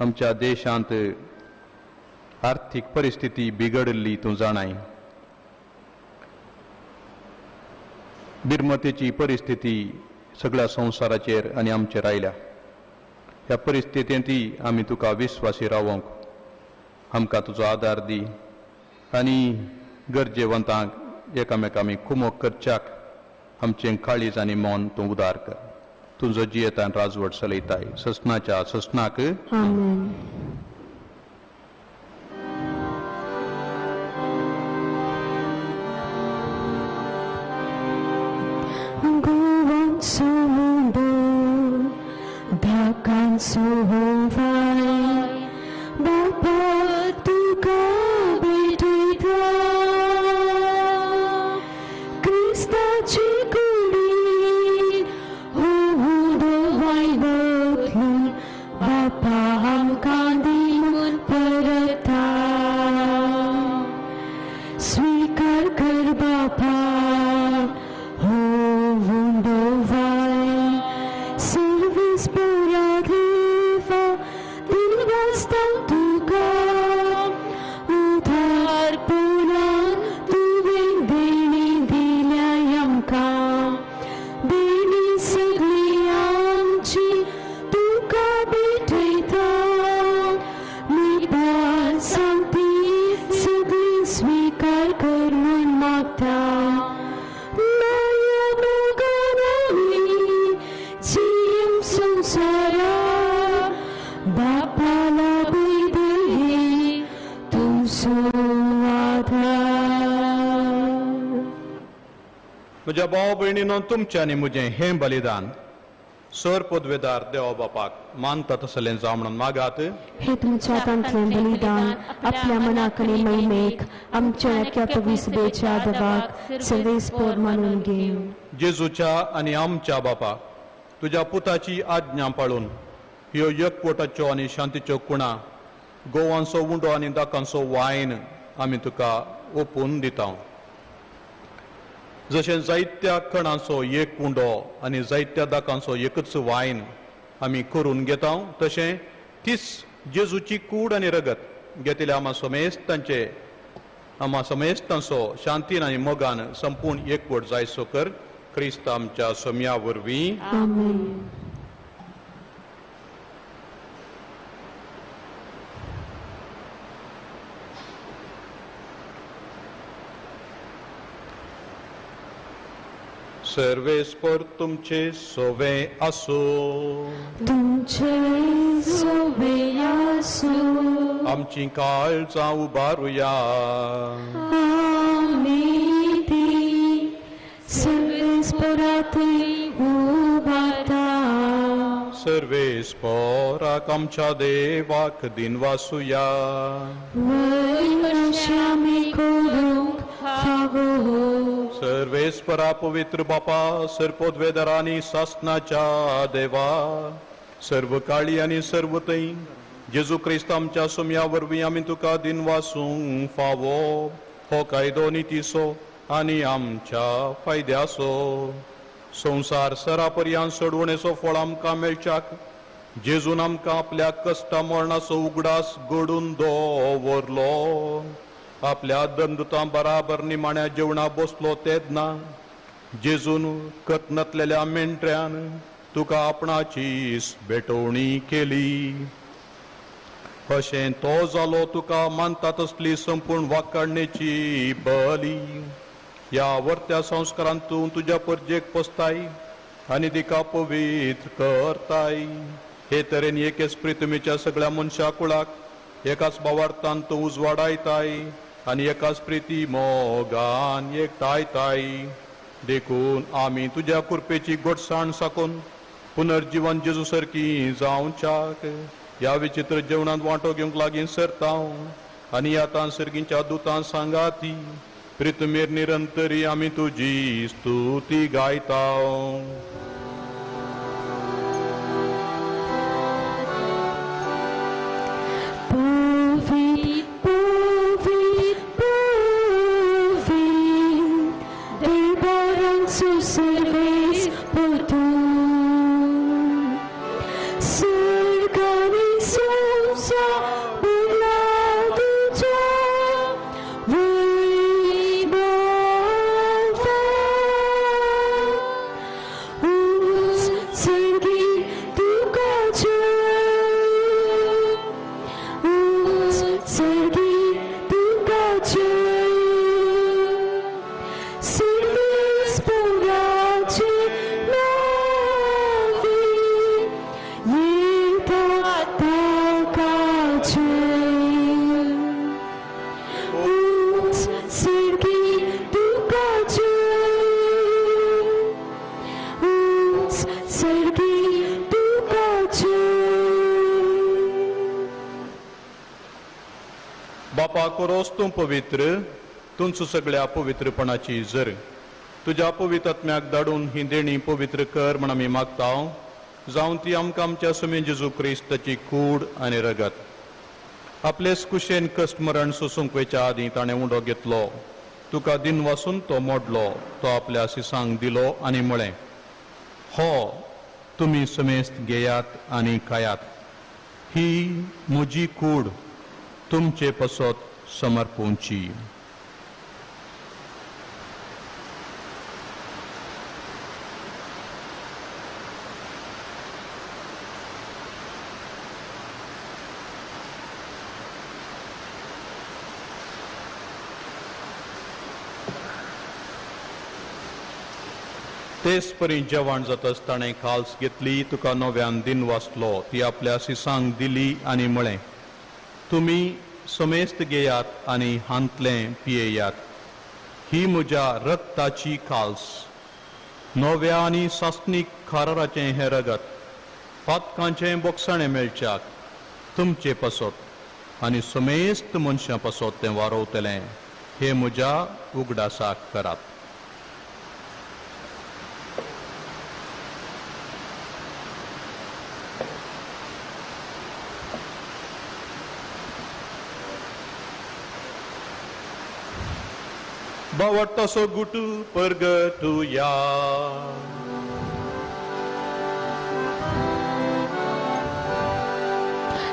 आमच्या देशांत आर्थीक परिस्थिती बिगडिल्ली तूं जाणाय. बिरमतेची परिस्थिती सगळ्या संवसाराचेर आनी आमचेर आयल्या. ह्या परिस्थितींत आमी तुका विस्वासी रावोंक आमकां तुजो आदार दी आनी गरजेवंतांक एकामेका आमी कुमोक करच्याक आमचें काळीज आनी मन तूं उदार कर. तुजो जियेतान राजवट चलयताय ससनाच्या ससनाक. आमेन. बापा तुका भेटयता क्रिस्ताची कुडी हो उदो वायवतलून बापा आमकां दी म्हूण परता. स्वीकार कर बापा हो उदो वाय सर्वीस पुरा देवा दिनवासता तुका उदार पुरान तुवें देणी दिल्या आमकां देणी सगळी आमची तुका भेटयता. निभार सांगती सगळी स्वीकार कर म्हूण मागता. माया मोगान आमी जियेवं संवसारा बापाला बैदये तुजो आधार. म्हज्या भाव भयणीनो, तुमचें आनी म्हजें हें बलिदान सर पदवेदार देवा बापाक मानता तसलें जावं म्हणून मागात. हे तुमच्या हातांतलें बलिदान आपल्या मनाक आनी महिमेक आमच्या नक्या पविसबेच्या देवाक सर्वेस्पोर मानून घेवं. जेजूच्या आनी आमच्या बापा तुज्या पुताची आज्ञा पाळून ह्यो एकवटाच्यो आनी शांतीच्यो कुणा गोवांचो उंडो आनी दाकांचो वायन आमी तुका ओपून दिता. जशें जायत्या कणांचो एक उंडो आनी जायत्या दाकांचो एकच वायन आमी करून घेता तशें तीच जेजूची कूड आनी रगत घेतिल्या आमा समेस्तांचे आमा समेस्तांचो शांतीन आनी मोगान संपूर्ण एकवट जायसो कर क्रिस्त आमच्या सोम्या वरवीं. आमेन. सर्वेस्पर तुमचे सोवे आसो. तुमचे सोवे आसो. आमची काळजां उबारुया. आमी ती सर्वेस्परांतूय उबारता. सर्वेस्पराक आमच्या देवाक दिनवासुया. वयर आमी करूंक फावो. सर्वेस्परा पवित्र बापा सर्पोद्वेदरा आनी सासनाच्या देवा सर्व काळी आनी सर्व थंय जेजू क्रिस्त आमच्या सोम्या वरवीं आमी तुका दिनवासूंक फावो. हो कायदो नितीचो आनी आमच्या फायद्याचो संवसार सरापर्यान सोडवणेचो फळ आमकां मेळच्याक जेजून आमकां आपल्या कश्टा मरणाचो उगडास घडून दवरलो. आपल्या दंदुतां बराबर निमाण्या जेवणा बसलो तेन्ना जेजून कतनतलेल्या मेंढऱ्यान तुका आपणाची भेटवणी केली. अशें तो जालो तुका मानता तसली संपूर्ण वाकाडणेची बली. ह्या वर्त्या संस्कारांत तूं तुज्या परजेक पोसताय आनी तिका पवित्र करताय. हे तरेन एकेच प्रितमेच्या सगळ्या मनशा कुळाक एकाच भावार्थान तूं उजवाडायताय आनी एकाच प्रिती मोगान एकठांयताय. देखून आमी तुज्या कृपेची गोडसाण साकून पुनर्जीवन जेजू सारकी जावच्याक ह्या विचित्र जेवणांत वांटो घेवंक लागीं सरता आनी आतां सर्गींच्या दुतां सांगाती प्रितमेर निरंतरी आमी तुजी स्तुती गायता. बापा कोरोस तूं पवित्र, तुमचो सगळ्या पवित्रपणाची जर तुज्या पवित्र आत्म्याक धाडून ही देणी पवित्र कर म्हण आमी मागता, जावन ती आमकां आमच्या सुमे जेजू क्रिस्ताची कूड आनी रगत. आपलेच कुशेन कश्ट मरण सोसूंक वयच्या आदीं ताणें उंडो घेतलो, तुका दिन वासून तो मोडलो, तो आपल्या सिसांक दिलो आनी म्हळें, हो तुमी समेस्त घेयात आनी खायात, ही म्हजी कूड तुमचे पसत समर्पूंची. तेच परी जेवण जातच ताणें खाल्स घेतली, तुका नव्यान दिन वाचलो, ती आपल्या सिसांक दिली आनी म्हळें, तुमी समेस्त घेयात आनी हांतलें पियेयात, ही म्हज्या रक्ताची खाल्स, नव्या आनी सासणीक खाराराचें हें रगत पातकांचें बोगसाणें मेळच्याक तुमचे पासत आनी समेस्त मनशां पासत तें वारोवतलें, हें म्हज्या उगडासाक करात. बावडटासो गुटू परगटुया.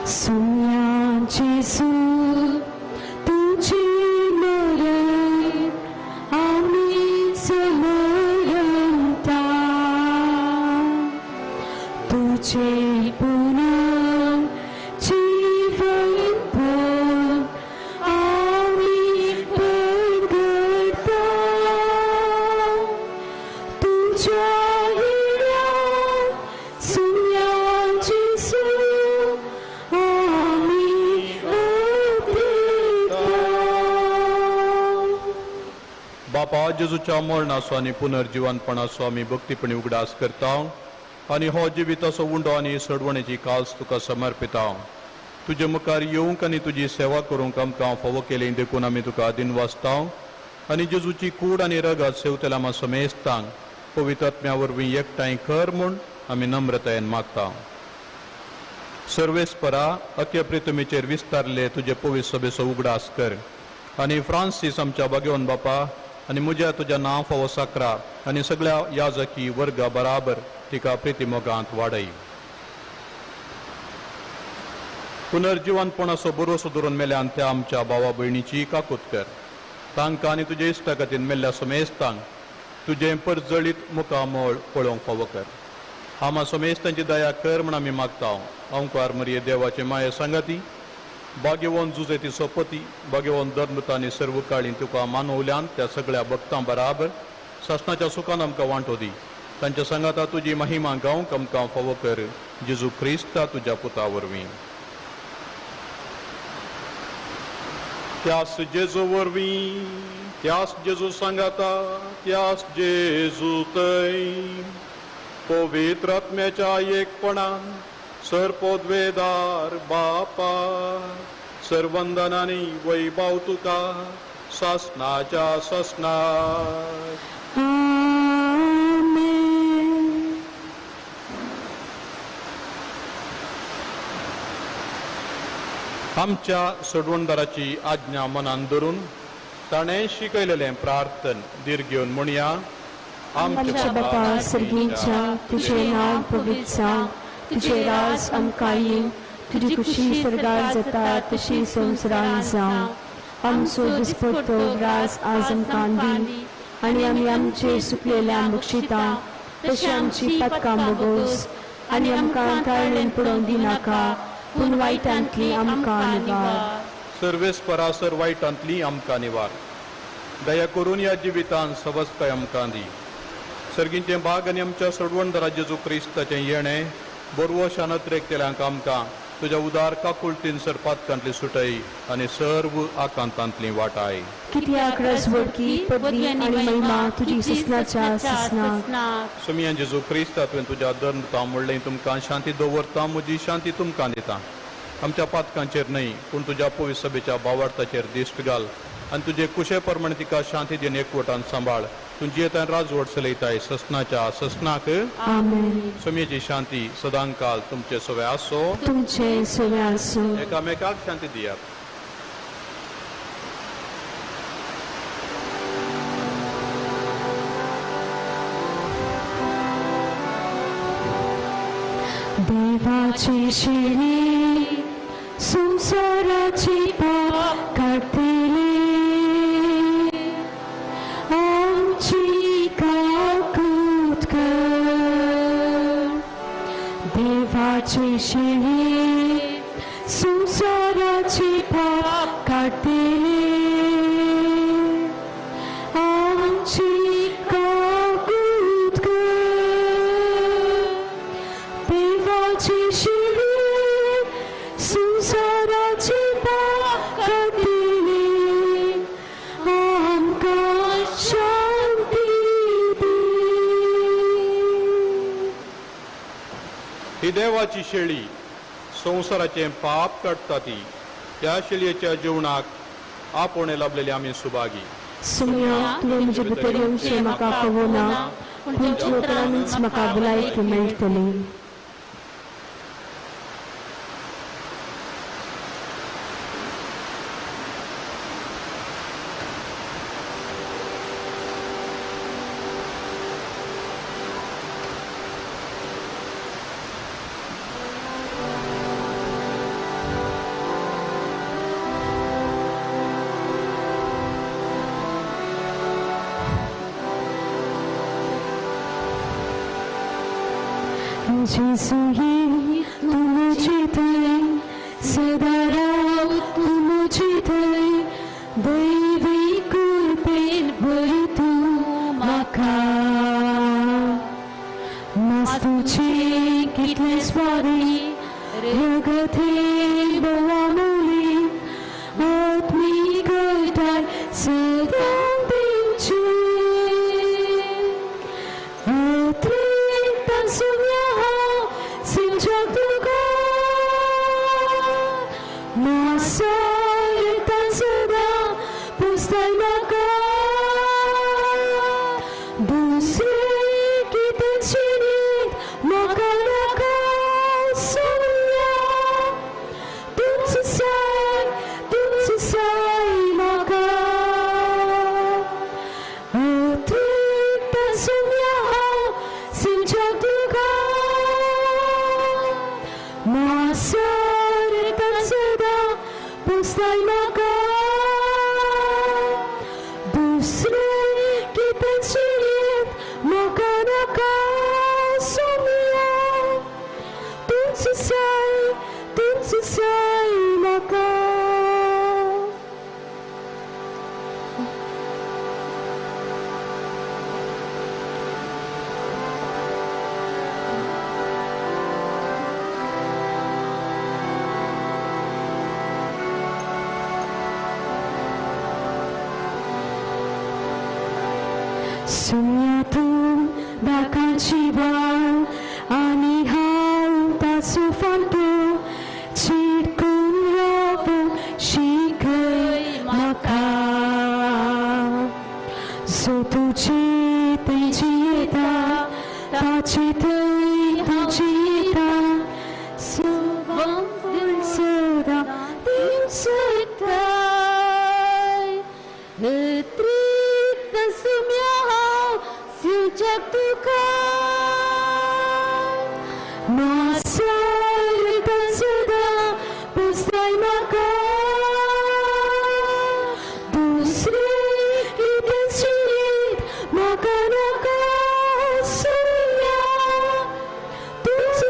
सुन्या जेजू तुझे मरण आमी समरता, तुझे पुनः जीवन आमी परगटता, तुझ्या हिऱ्या सुन्या जेजू आमी अर्पिता. बापा जेजूच्या मरणाचो आनी पुनर्जिवनपणाचो आमी भक्तीपणी उगडास करता आनी हो जिविताचो उंडो आनी सडवणेची काल्स तुका समर्पिता. तुजे मुखार येवंक आनी तुजी सेवा करूंक आमकां फावो केली देखून आमी तुका दिनवासता आनी जेजूची कूड आनी रगत सेवतल्या आमा समेस्तांक पवित्र आत्म्या वरवीं एकठांय कर म्हूण आमी नम्रतायेन मागता. सर्वेस्परा अख्या प्रितमेचेर विस्तारले तुजे पवित्र सभेचो उगडास कर आनी फ्रांसीस आमच्या भाग्यवन बापा आनी म्हज्या तुज्या नांव फावो साकरा आनी सगळ्या याजकी वर्गा बराबर तिका प्रितीमोगांत वाडय. पुनर्जिवनपणाचो भरोसो धरून मेल्यान त्या आमच्या भावा भयणीची काकूत कर, तांकां आनी तुजे इश्टागतीन मेल्ल्या समेस्तांक तुजें परजळीत मुखामळ पळोवंक फावो कर. आमा समेस्तांची दया कर म्हण आमी मागता. अंकार मरिये देवाचे माये सांगाती भाग्यवंत जुजे ती सोपती भाग्यवंत धर्मतांनी सर्व काळीन तुका मानवल्यान त्या सगळ्या भक्तां बराबर सासणाच्या सुखान आमकां वांटो दी. तांच्या सांगाता तुजी महिमा गावंक आमकां फावो कर, जेजू क्रिस्ता तुज्या पुता वरवीं. त्यास जेजू वरवीं, त्यास जेजू सांगाता, त्यास जेजू थंय पवित्र आत्म्याच्या एकपणान सर्पोद्वेदार बापा सर्वंदनानी वैभव तुका सासनाच्या सासनाक. आमेन. आमच्या सोडवणदाराची आज्ञा मनान धरून ताणें शिकयलेलें प्रार्थन दीर्घ घेवन म्हणया. आमच्या बापा सर्गीच्या, तुझें नांव पवित्र जावं, तुझें राज आमकां येवं, तुजी खुशी स्वर्गार जाता तशी संवसारांत जावं. आमचो दिसपट्टो राज आज आमकां दी आनी आमी आमचे सुकलेल्या बक्षिता तशी आमची पातकां बोगोस आनी आमकां ताळणेन पडोवन दिनाका, पूण वायटांतली आमकां निवार. सर्वेस्परासर वायटांतली आमकां निवार. दया करून ह्या जिवितान सवस्ताय आमकां दी. सर्गींचें भाग आनी आमच्या सोडवणदारा जेजू क्रिस्ताचें येणें बरवशान अत्रेकतेल्यांक आमकां तुज्या उदार काकुळतीन सरपातकांतली सुटय आनी सर्व आकांतांतली वाटाय. कित्याक रजवडकी पदवी आनी महिमा तुजी ससनाच्या ससनाक. सुमिया जेजू क्रिस्ता तुवें तुज्या धर्मता म्हणलें तुमकां शांती दवरता, म्हजी शांती तुमकां दिता. आमच्या पातकांचेर न्हय पूण तुज्या पवित्र सभेच्या बावार्थाचेर दिश्ट घाल आनी तुजे कुशे प्रमाणे तिका शांती दिवन एकवटान सांबाळ. तुजी येतान राजवट चलयताय ससनाच्या ससनाक. आमेन. सुमयेची शांती सदांकाल तुमचे सवे आसो, तुमचे सवे आसो. एकामेकाक शांती दियात. देवाची शिरी संवसाराची पाप काडटली, आमची काकूत कर. देवाची शिरी संवसाराची पाप काडटली, आमची काकूत कर. देवाची शिरी संवसाराची पाप काडटली, आमकां शांती दी. ही देवाची शेळी संवसाराचें पाप काडटा ती, त्या शेळयेच्या जेवणाक आपोवणें लाभलेली आमी सुभागी. सुम्या, तुवें म्हजे भितर येवचें म्हाका फावो ना, पूण तुज्या उपरांतच म्हाका भलायकी मेळटली. जेजू तूं म्हजे थंय सदां राव, तूं म्हजे थंय दैवी कृपेन भर तूं म्हाका. मास्तूचे कितले स्वारी रगते भोवामुली आत्मीक घटाय सदां दिवची. अत्रिक्तान सुम्या दुसरे कितें म्हाका नाका सोया. सुम्या तूं दाकांची वाल आनी हांव ताचो फांटो चिटकून रावूंक शिकय म्हाका सो तुजे थंय जियेता ताचे थंय हांव जियेता सुवांपूण सदां दिवंक सोदताय त्रित्व सुम्या हांव सिंवच्याक तुका मासार सदां पुसताय म्हाका दुसरें कितें जिणेंत म्हाका नाका सुम्या तुज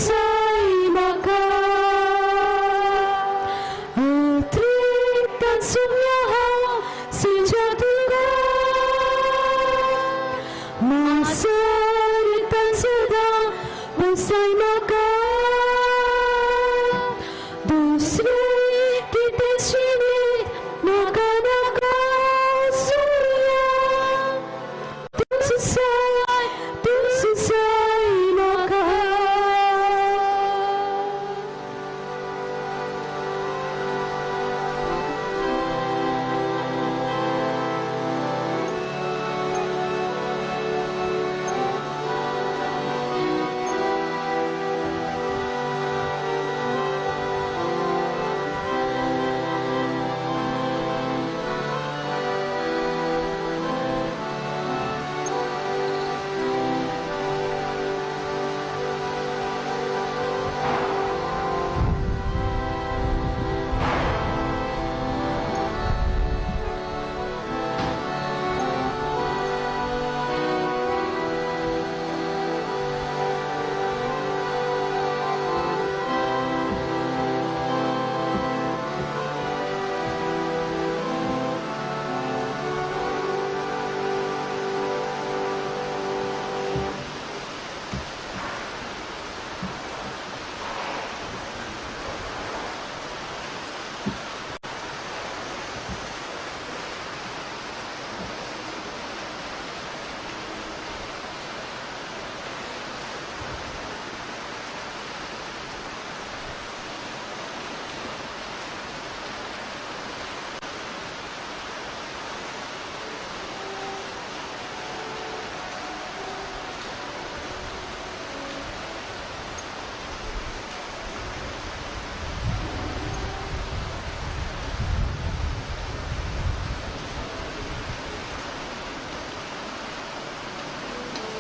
जाय म्हाका त्रित्व सुम्या हांव सिंवच्याक तुका मासार सदां पुसताय म्हाका दुसरें कितें जिणेंत म्हाका नाका सुम्या तुज जाय म्हाका.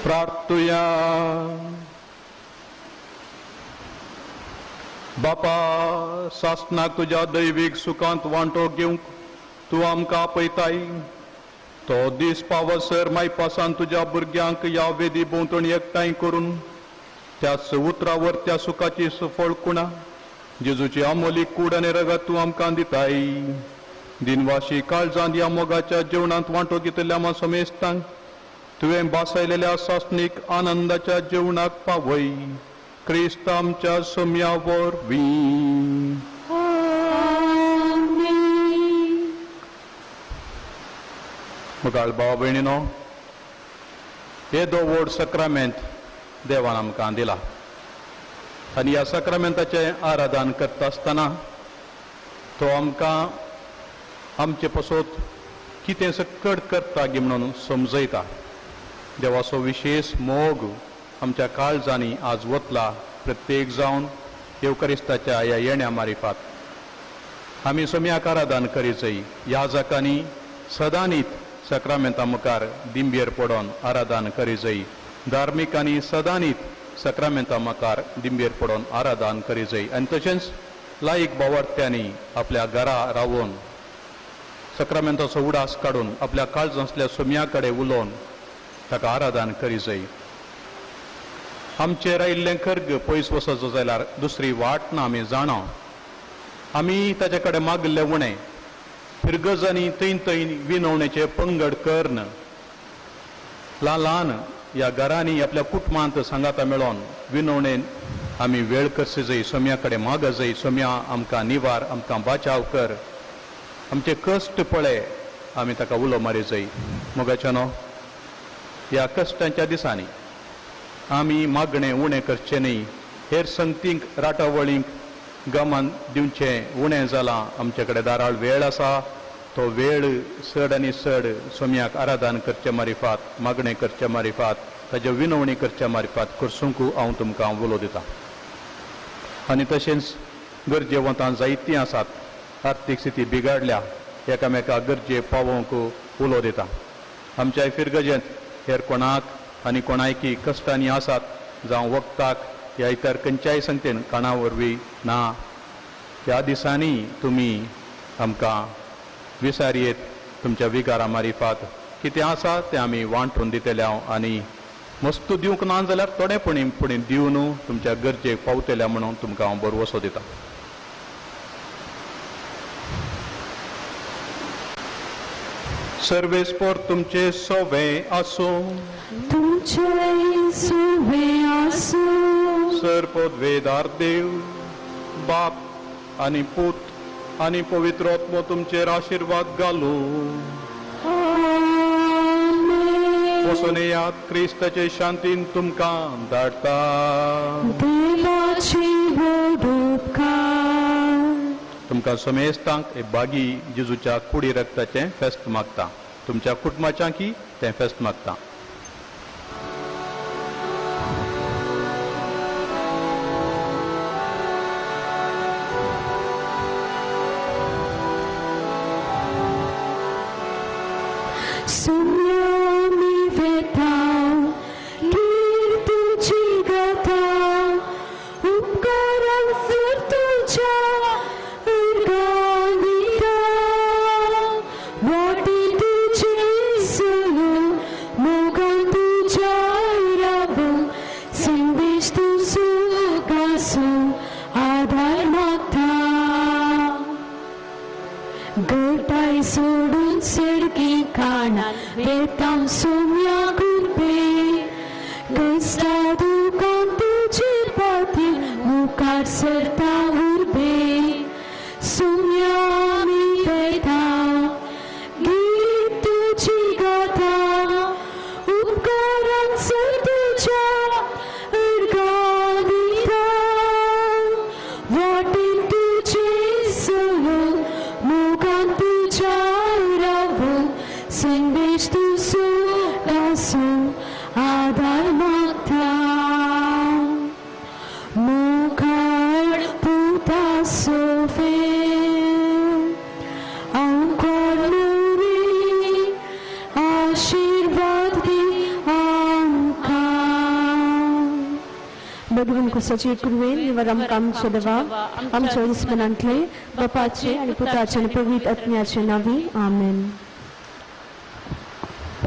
प्रार्थुया. बापा सासणाक तुज्या दैवीक सुखांत वांटो घेवंक तूं आमकां आपयताय तो दीस पावसर मायपासान तुज्या भुरग्यांक ह्या वेदी भोंवतणी एकठांय करून त्याच उतरावर त्या सुखाची सफळ कुणा जेजूची आमोली कूड आनी रगत तूं आमकां दिताय. दिनवाशी काळजांत ह्या मोगाच्या जेवणांत वांटो घेतल्या आमा समेस्तांक तुवें बासायलेल्या सासणीक आनंदाच्या जेवणाक पावय क्रिस्त आमच्या सोम्या वरवीं. मुखार भाव भयणीनो, येदो व्हड सक्रामेंत देवान आमकां दिला आनी ह्या सक्रामेंताचें आराधन करता आसतना तो आमकां आमचे पसत कितें सकट करता गी म्हणून समजयता. देवाचो विशेश मोग आमच्या काळजांनी आज वतला प्रत्येक जावन येवकरिस्ताच्या ह्या येण्या मारिफात आमी सोम्याक आराधन करीचय. ह्या जाकांनी सदांनीत सक्रामेंता मुखार दिंबेर पडोन आराधन करीचय. धार्मिकांनी सदांनीत सक्रामेंता मुखार दिंबेर पडोन आराधन करीचय आनी तशेंच लायक बावर्त्यांनी आपल्या घरा रावून सक्रामेंताचो उडास काडून आपल्या काळजांतल्या सोम्या कडेन उलोवन ताका आराधन करीचय. आमचेर आयिल्लें खर्ग पयस वचचो जाल्यार दुसरी वाट ना आमी जाणा. आमी ताचे कडेन मागिल्लें उणें फिरगजांनी थंय थंय विनवणेचे पंगड कर्ण ल्हान ल्हान ह्या घरांनी आपल्या कुटुंबांत सांगाता मेळोन विनवणेन आमी वेळ करची जाय. सोम्या कडेन माग जाय, सोम्या आमकां निवार, आमकां बाचाव कर, आमचे कश्ट पळय, आमी ताका उलो मारी जाय. मोगाच्यानो, ह्या कश्टांच्या दिसांनी आमी मागणें उणें करचें न्ही, हेर संगतींक राटावळींक गमन दिवचें उणें जालां. आमचे कडेन दाराळ वेळ आसा, तो वेळ चड आनी चड सोम्याक आराधन करचे मारिफात, मागणें करचे मारिफात, ताज्यो विनवणी करचे मारिफात करसूंक हांव तुमकां उलो दितां. आनी तशेंच गरजेवंतां जायतीं आसात, आर्थीक स्थिती बिगाडल्या, एकामेका गरजे पावोवंक उलो दिता. आमच्या फिरगजेंत हेर कोणाक आनी कोणायकी कश्टांनी आसात, जावं वखदाक ह्या इतर खंयच्याय संगतेन काणा वरवीं ना, ह्या दिसांनी तुमी आमकां विसारयेत तुमच्या विगारा मारिफात कितें आसा तें आमी वांटून दितले हांव. आनी मस्तू दिवंक ना जाल्यार थोडें पुणी पुणी दिवन तुमच्या गरजेक पावतल्या म्हणून तुमकां हांव भरवसो दितां. सर्वेस्पोर तुमचे सोवे आसूं, तुमचे सोवे आसूं. सर पदवेदार देव बाप आनी पूत आनी पवित्र आत्मो तुमचेर आशिर्वाद घालूं. वचून येयात, क्रिस्ताचे शांतीन तुमकां धाडटा. देवाची उपकार. तुमकां समेस्तांक एक बागी जेजूच्या कुडी रक्ताचें फेस्त मागता, तुमच्या कुटुंबाच्यांकी तें फेस्त मागता. सुम्यामी वेता कीर्तुची गाथा, उपकारां सर तुज्या उर्गांदिता, वाटी तुजी सलून मोगान तुज्या रावून, संदेश तूं सुखासून आदार मागता. गटाय सोडून सडकी काणां वेतां सोम्या कृपे, कश्टा दुकान तुजे पाती मुखार सरता उर्बे. सोम्या आमी वेता गीत तुजी गाथा, उपकारां सर तुज्या उर्गांदिता, वाटेन तुजे सलून मोगान तुज्या रावून, संदेश तूं सुखासून आदार मागता. मुखार पुता सोफे आमकां नुरी आशिर्वाद दी आमकां. भगवान कुसाची कुरवेन निवर आमकां आमचे देवा आमच्या दुस्मनांतले बापाचे आनी पुताचे आनी पवित्र आत्म्याचे नांवी आमेन.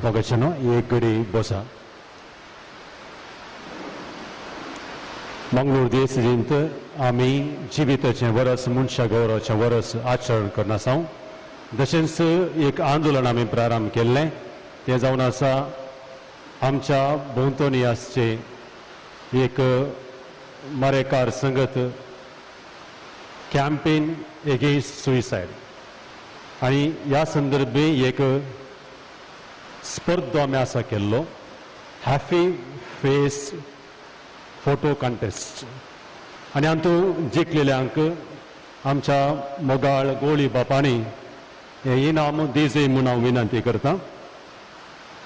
मोगाच्यानो, एक घडी बसा. मंगळूर देसजींत आमी जिविताचें वरस, मनशा गौरवाचें वरस आचरण करना आसा. तशेंच एक आंदोलन आमी प्रारंभ केल्लें, तें जावन आसा आमच्या भोंवतणी आसचें एक मरेकार संगत कॅम्पेन एगेन्स्ट सुसायड, आनी ह्या संदर्भे एक स्पर्धा आमी आसा केल्लो, हॅपी फेस फोटो कॉन्टेस्ट. आनी हातूंत जिखलेल्यांक आमच्या मोगाळ गोळी बापांनी हें इनाम दिवचें म्हूण हांव विनंती करता.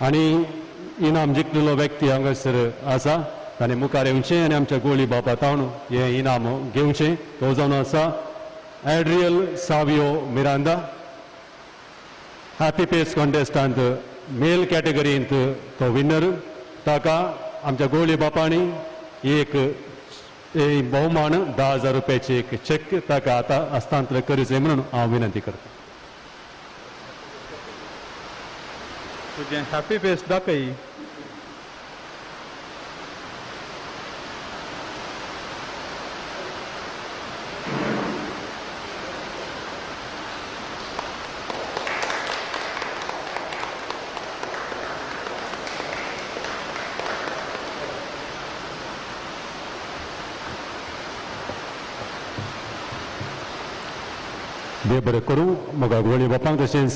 आनी इनाम जिखलेलो व्यक्ती हांगासर आसा, ताणें मुखार येवचें आनी आमच्या गोळी बापा तावन हें इनाम घेवचें. तो जावन आसा Adriel Savio Miranda. Happy face कॉन्टेस्टांत mail कॅटेगरींत तो विनर. ताका आमच्या गोळी बापांनी एक भोवमान 10,000 रुपयाची एक चॅक ताका आतां हस्तांतर करचें म्हणून हांव विनंती करता. तुजें हॅपी फेस दाखय. देव बरें करूं. मोगा गोळी बापांक तशेंच